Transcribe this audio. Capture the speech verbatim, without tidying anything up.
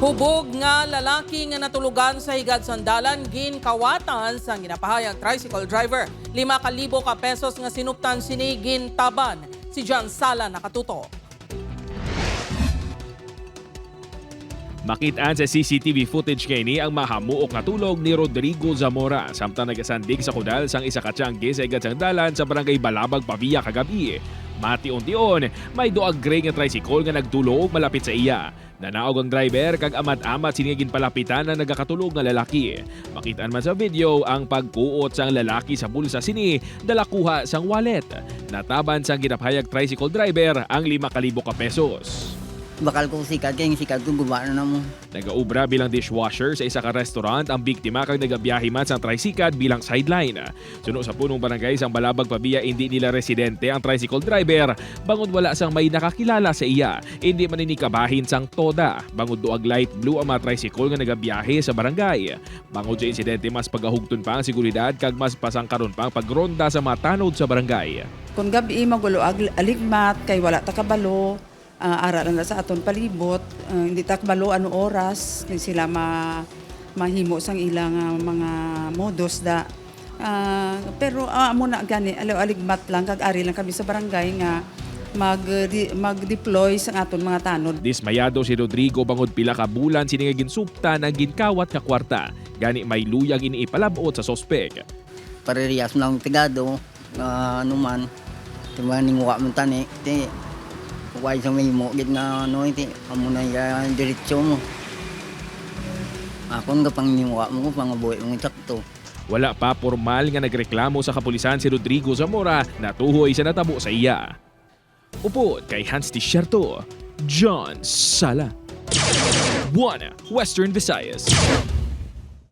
Hubog nga lalaki nga natulugan sa higad sang dalan ginkawatan sang ginapahayag tricycle driver. Lima ka libo ka pesos nga sinuptan sini gintaban. Si John Sala nakatutok. Makit-an sa C C T V footage kay ni ang mahamuok nga tulog ni Rodrigo Zamora samtang nagasandig sa kudal sang isa ka tiyangge sa higad sang dalan sa barangay Balabag, Pavia kagabi. Mation-tion, may duag gray nga tricycle nga nagtulog malapit sa iya. Nanaog ang driver kag amat-amat sini nga ginpalapitan ang nagakatulog nga lalaki. Makit-an man sa video ang pagkuot sang lalaki sa bulsa sini dala kuha sang wallet. Nataban sang ginapahayag tricycle driver ang lima ka libo ka pesos. Bakal ko sikad kay ang sikad ko guba na namo. Nagaobra bilang dishwasher sa isa ka restaurant ang biktima kag nagabiyahe man sang tricycad bilang sideline. Suno sa punong barangay sang Balabag, Pavia, indi nila residente ang tricycle driver bangod wala sang may nakakilala sa iya. Indi man ini kabahin sang TODA bangod duag light blue ang mga tricycle nga nagabiyahe sa barangay. Bangod sa insidente, mas pagahugton pa ang seguridad kag mas pasangkaron pa ang pagronda sa mga tanod sa barangay. Kon gab-i magulo ag aligmat kay wala ta kabalo, ah, ara lang na sa aton palibot, ah, hindi ta kabalo ano oras kay sila ma mahimo sang ilang ah, mga modus da. Ah, pero ah, amo na gani, aliw-aligmat lang kag ari lang kami sa barangay nga mag di- mag-deploy sang aton mga tanod. Dismayado si Rodrigo bangod pila ka bulan sini nga ginsuptan ang ginkawat nga kwarta. Gani may luyag ini ipalab-ot sa suspek. Parehas lang tigado nga ano man. Di ba ning wa man tani ti wa sa may mo gid nga ano ti amo na ya diretso mo. Akon nga panginiwa mo ko pangabuhi mo sakto. Wala pa pormal nga nagreklamo sa kapulisan si Rodrigo Zamora natuhoy sa natabo sa iya. Upod kay Hans Desierto, John Sala, One Western Visayas.